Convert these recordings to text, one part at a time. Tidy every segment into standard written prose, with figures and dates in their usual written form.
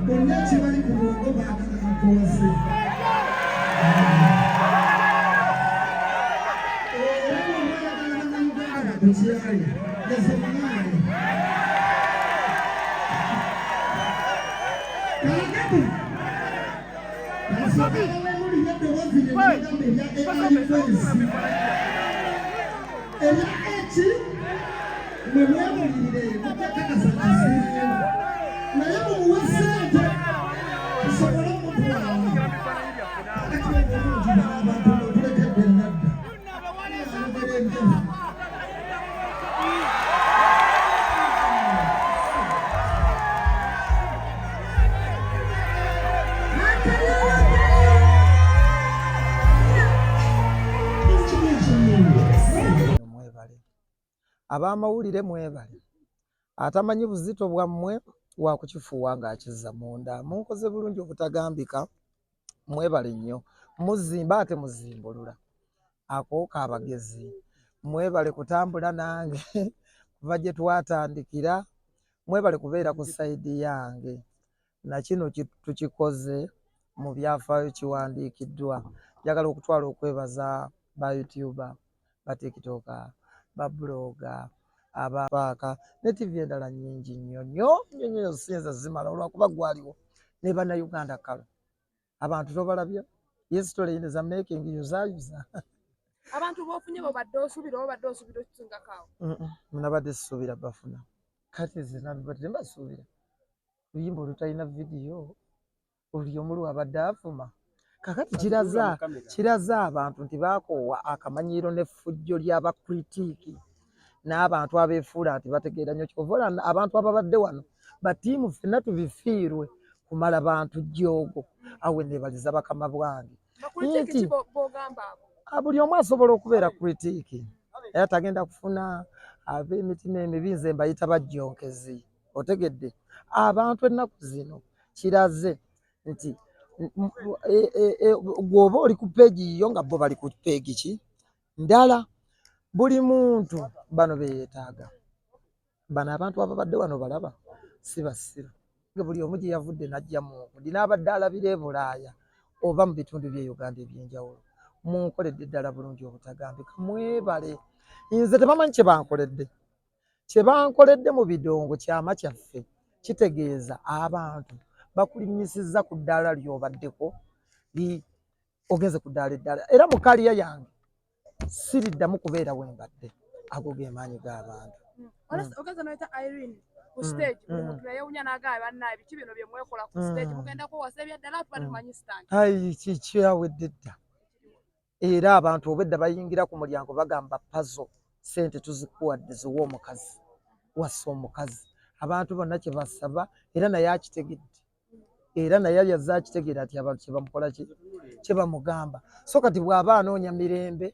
Bonna ekibali ku bwongo baagala nkuwase. Era bw'oba oyagala Bannayuganda bakukyaye, nze munaale. Kaakati kasooka bawulire eddoboozi lye nabagamba erya AI voice erya eki mwe mwebulirire mujja kakasa nti naye mumuwe ssente tusobole omutwala kakati obulungi bano abantu mwetulekedde nadda ayogera ebyefu. Mwebale ab'amawulire, mwebale. Atamanyi buzito bwammwe wakukifuuwa ng'akizza munda. Munkoze bulungi obutagambika, mwebale nnyo. Muzimba ate muzimbulula akooka abagezi. Mwebale kutambula nange kuva gye twatandikira, mwebale kubeera ku sayidi yange. Na kino tukikoze mu byafaayo kiwandiikiddwa. Njagala okutwala okwebaza ba YouTuber, ba TikToker, ba blogger, aba paaka ne TV endala nnyingi nnyo nnyo nnyo nnyo, siyinza zimala olwakuba gwaliwo ne Bannayuganda kalo. Abantu tobalabye? History is a making yuzayuza. Abantu bofunye bobadde osuubira oba obadde osuubira okisingako awo? Nabadde sisuubira bafuna. Kati nze nabadde mbasuubira luyimba olutalina vidiyo, buli omu lwabadde avuma. Kakati kiraza kiraza abantu nti baakoowa akamanyiiro n'effujjo ly'abakritiiki n'abantu abeefuula nti bategeera nnyo. Kyova olaba abantu ababadde wano batiimu ffenna tubifiirwe kumala bantu jjoogo. Awo neebaliza bakama bwange nti buli omu asobola okubeera kritiiki era tagenda kufuna ab'emitima emibi, nze mbayita bajjonkezi. Otegedde? Abantu ennaku zino kiraze nti gw'oba oli ku peegi yiyo nga bo bali ku peegi ki ndala. Buli muntu bano be yeetaaga. Bano abantu ababadde wano balaba si basiru. Buli omu gye yavudde n'ajja mu nkudi n'abadde alabira e Bulaaya oba mu bitundu by'e Uganda eby'enjawulo. Munkoledde ddala bulungi obutagambika, mwebale. Nze tebamanyi kye bankoledde. Kye bankoledde mu bidongo kyama kyaffe, kitegeeza abantu bakulinnyisizza ku ddaala ly'obaddeko li ogenze ku ddaala eddala, era mu kaliya yange siriddamu kubeera we mbadde. Ago ge maanyi g'abantu. Ogenze noyita Irene ku stage, buli muntu yayewunya n'agamba bannaye biki bino bye mwekola ku stage, mugenda kwewasa ebyaddala tuba tumanyi stand. Ayi kikyawedde dda. Era abantu obwedda bayingira ku mulyango bagamba Pazo ssente tuzikuwadde ziwe omukazi, wassa omukazi. Abantu bonna kye basaba era naye akitegedde, era naye yazze akitegeera nti abantu kye bamukola ki kye bamugamba. So kati bw'aba anoonya mirembe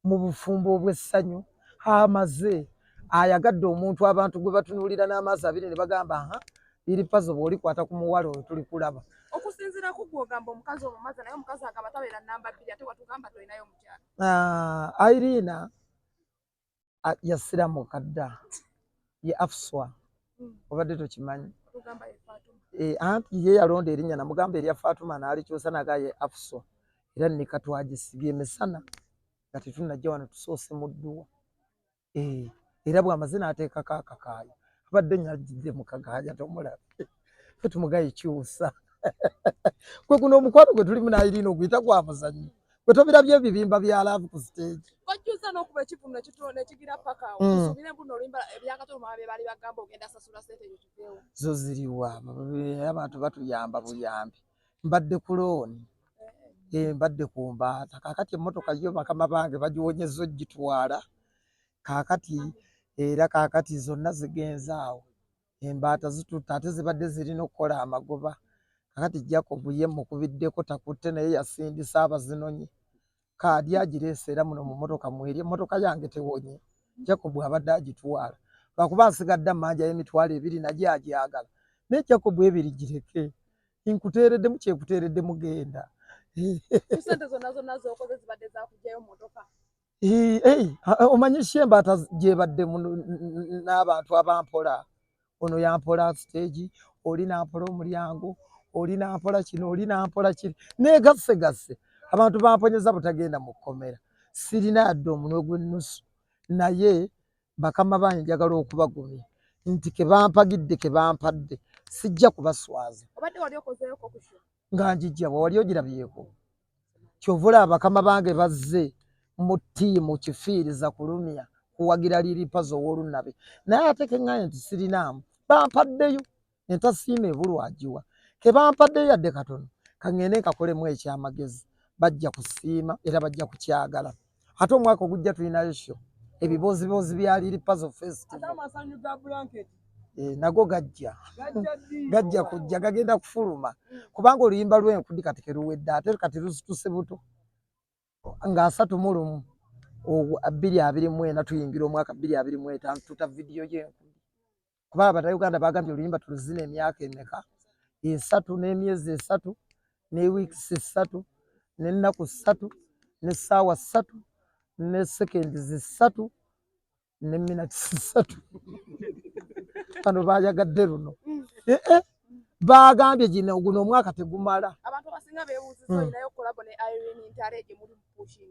mu bufumbo obw'essanyu, amaze ayagadde omuntu abantu gwe batunuulira n'amaaso abiri ne bagamba ha iri Pazo bw'olikwata ku muwala oyo tuli kulaba. Okusinziira ku ggwe ogamba omukazi omumaze, naye omukazi agamba tabeera nnamba bbiri ate watugamba tolinayo mukyala. Irene yasiramuka dda, ye Afswa, obadde tokimanyi? Eh, anti ye yalonda erinnya namugamba erya Fatuma n'alikyusa naga ye Afso era nika twagisibye emisana nga tetunnajja wano tusoose mu dduwa eh, era bw'amaze n'ateekako akakaaya abadde nyajjidde mu kagaaya tomulabe fe tumugaye kyusa kwe guno omukwano gwe tulimu n'ayirina oguyita gwa muzannyo gwe tobirabye ebibimba bya laavu ku siteegi Wajjuza n'okuba ekivvulu nekigira paka awo mm. tusubire mbu n'oluyimba ebyakato lumala bye baali bagamba ogenda sasula ssente ekyo kiveewo. Zo ziriwa abantu batuyamba buyambi mbadde ku looni eh. Eh, mbadde ku mbaata kaakati emmotoka yo bakama bange bagiwonyeza ogitwala kaakati era kaakati zonna zigenze awo Embaata zitutte ate zibadde zirina okukola amagoba. Kakati Jacob ye mukubiddeko takutte naye yasindise abazinonye. Kaadi agireese era muno mu mmotoka mweri emmotoka yange tewonye. Jacob abadde agitwala lwakuba nsigadde ammanja y'emitwalo ebiri nagyo agyagala. Naye Jacob ebiri gireke nkuteereddemu kyekuteereddemu genda. Ssente zonna zonna z'okoze zibadde za kuggyayo mmotoka. Omanyi si embaata gyebadde n'abantu abampola ono yampola siteegi oli nampola omulyango oli nampola kino oli nampola kiri negasse gasse abantu bamponyeza butagenda mu kkomera sirina yadde omunwe gw'ennusu naye bakama bange njagala okubagumya nti kebampagidde kebampadde sijja kubaswaza nga njijja wali ogirabyeko kyova olaba bakama bange bazze mu ttiimu kifiiriza kulumya kuwagira liripazo ow'olunnabe naye ate keŋŋaye nti sirinaamu bampaddeyo entasiima ebulwa agiwa kebampaddeyo yadde katono kaŋŋende nkakolemu ekyamagezi bajja kusiima era bajja kukyagala ate omwaka ogujja tulinayo sho ebibooziboozi bya liripazo festival eh, nago gajja gajja kujja gagenda kufuluma kubanga oluyimba lw'enkudi kati keruwedde ate kati lusituse buto nga 31 2024 tuyingira omwaka 2025 tuta vidiyo y'enkudi kuba abatauganda bagambye oluyimba tuluzina emyaka emeka esatu n'emyezi esatu ne wiikisi ssatu n'ennaku ssatu n'essaawa ssatu ne seconds ssatu ne minutes ssatu bano bayagadde luno mm. eh, eh, bagambye gino guno omwaka tegumala hmm.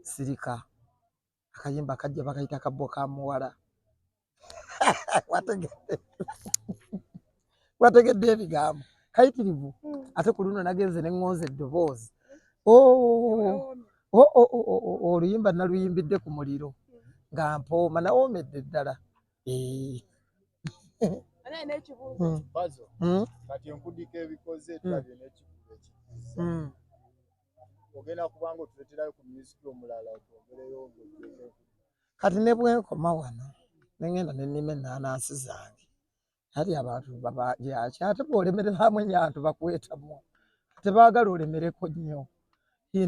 Sirika akayimba kajja bakayita kabbo ka muwala wategedde ebigambo kayitirivu hmm. Ate ku luno nagenze ne ŋŋonza eddoboozi oh, oh, oh, oluyimba naluyimbidde ku muliro nga mpooma nawoomedde ddala eh. Hmm. Kati enkudiko ebikoze tulabye n'ekivulu ekikizza ogenda kubanga otuleterayo ku music omulala otwongereyo ng'ogyeko. Kati ne bwenkoma wano ne ŋŋenda ne nnima ennaanansi zange ati abantu babagyaki ate bw'olemereramu ennyo abantu bakwetamwa tebaagala olemereko nnyo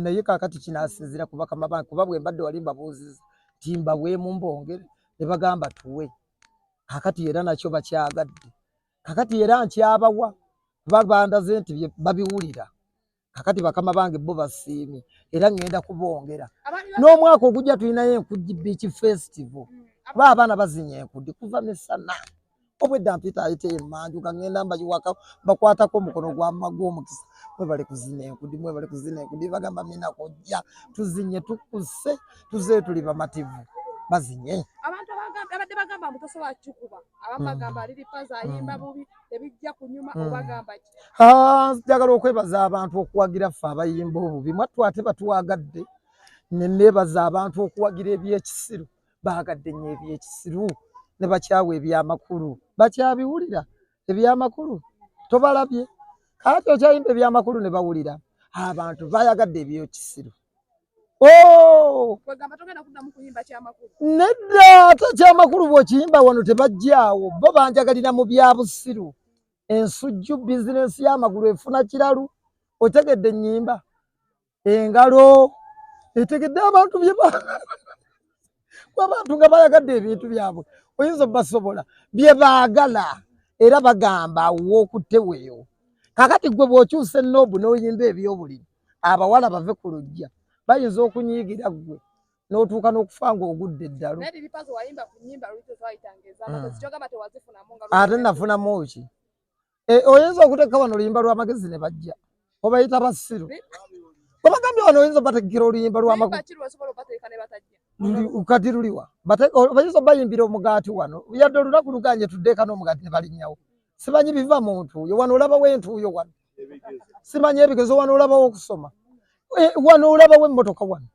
naye kaakati kinaasinziira ku bakama bange kuba bwe mbadde wali mbabuuziza nti mbaweemu mbongere ne bagamba tuwe kaakati era nakyo bakyagadde kakati era nkyabawa kuba bandaze nti babiwulira kakati bakama bange bo basiimye era ngenda kubongera n'omwaka ogujja tulinayo enkujji beach festival mm. kuba abaana bazinya enkudi kuva misana obwedda mpita ayita emanju nga ngenda mbayiwaka bakwatako omukono gw'omukisa mwebale kuzina enkudi mwebale kuzina enkudi bagamba mina kojja tuzinye tukuse tuze tuli bamativu bazinye abantu abadde bagamba mbu tosobola kikuba abamu mm. bagamba liripaza ayimba mm. bubi tebijja kunyuma mm. obagamba ki ah, njagala okwebaza abantu okuwagira ffe abayimba obubi mwattu ate batuwagadde ne neebaza abantu okuwagira ebyekisiru baagadde nnyo ebyekisiru ne bakyawa ebyamakulu bakyabiwulira ebyamakulu tobalabye kaati okyayimba ebyamakulu ne bawulira abantu bayagadde ebyekisiru Oh! Nedda ate ekyamakulu bw'okiyimba wano tebajjaawo bo banjagalira mu bya busiru ensujju bizinensi y'amagulu efuna kiralu otegedde ennyimba engalo etegedde abantu bye abantu nga bayagadde ebintu byabwe oyinza obasobola bye baagala era bagamba w'okutte weewo kakati gwe bw'okyusa ennoobu n'oyimba eby'obulimi abawala bave ku luggya bayinza okunyiigira ggwe n'otuuka n'okufa ng'ogudde eddalu hmm. Ate nafunamu ki Eh, oyinza okuteeka wano oluyimba lw'amagezi ne bajja obayita basiru babagambye wano oyinza obategekera oluyimba lw'amagezi kati luliwa bayinza obayimbira omugaati wano yadde olunaku luganye tuddeeka n'omugaati ne balinnyawo simanyi biva mu ntuuyo wano olabawo entuuyo wano simanyi ebigezo wano olabawo okusoma eh, wano olabawo emmotoka wano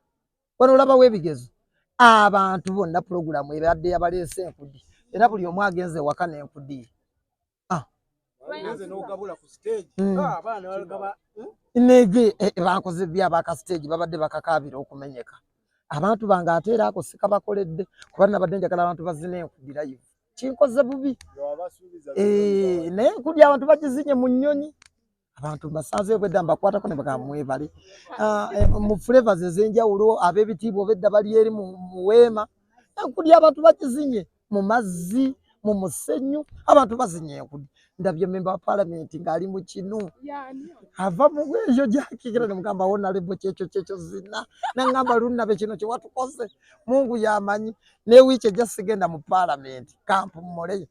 wano olabawo ebigezo abantu bonna pulogulaamu ebadde yabaleese enkudi era buli omu agenze ewaka n'enkudi Ah. Hmm. Ah, hmm? Nege eh, eh, bankoze bya abaka stage babadde bakakaabira okumenyeka abantu bange ate era ako sikabakoledde kuba nabadde njagala abantu bazina enkudi live kinkoze bubi eh, naye enkudi abantu bagizinye mu nnyonyi abantu mbasanze obwedda mbakwatako ne bagamba mwebale ah, eh, mu flavors ez'enjawulo ab'ebitiibwa obedda bali eri mu weema enkudi abantu bagizinye mu mazzi mu musenyu abantu bazinye enkudi ndabye memba wa palamenti ng'ali mu kinu ava mu eyo gyakikira ne mugamba wonalebo kyekyo kyekyo zina nangamba lunnabe kino kyewatukoze mungu yamanyi ne wiiki ejja sigenda mu palamenti kampummule.